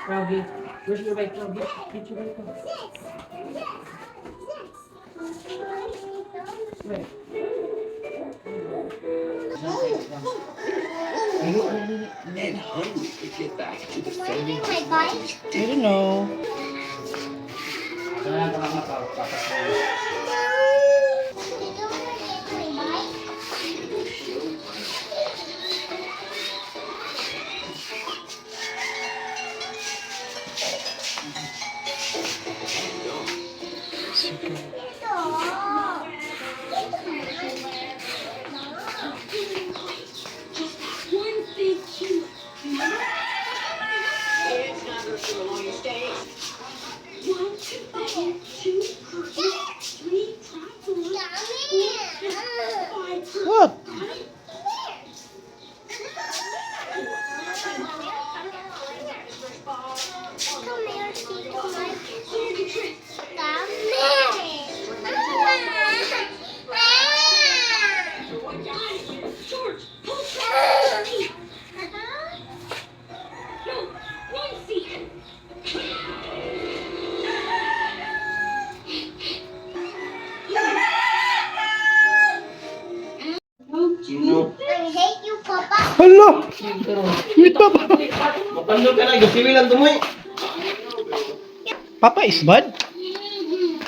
Froggy. Where's your bike, Froggy? Get your bike. Where? And hungry to get back to defending My his bike? mother's I don't know. Kaya ka lang mapapasok. Did you wanna get my bike? Ito. What? Come here, Tito Mike. Come here. George, pull me. No, wrong seat. No. I hate you, Papa. Hala! Wait, Papa. Mapandol ka na, gasiwi lang tumoy. Papa is bad?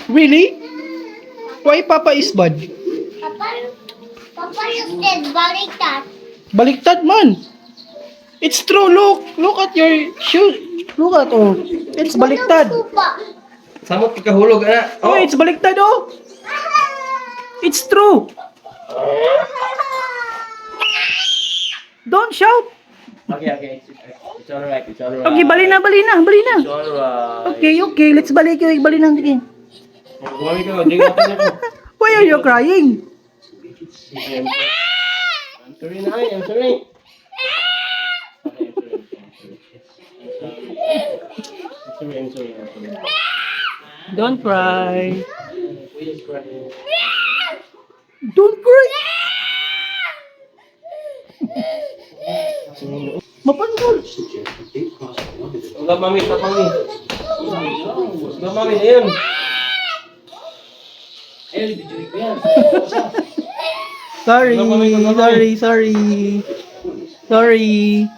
Really? Why Papa is bad? Papa, Papa, you said baliktad. Baliktad man. It's true. Look. Look at your shoe. Look at, oh. It's baliktad. Papa. Samot ka kahulog, ana. Oh, it's baliktad, oh. It's true. Don't shout. Okay. It's alright, it's alright. Okay, bali na, bali na, bali na. It's alright. Okay. Let's balik. Okay, bali na. Sige. Gumami ka, drink ako na ko. Why are you crying? I'm sorry na, I'm sorry. Okay, I'm sorry, I'm sorry. I'm sorry, I'm sorry. I'm sorry. Don't cry. Kuya is crying. Don't cry. Mapandol. Stop, mami, stop, mami. Stop, mami, ayun. Sorry, Go, mami, go, mami. sorry, sorry. Sorry.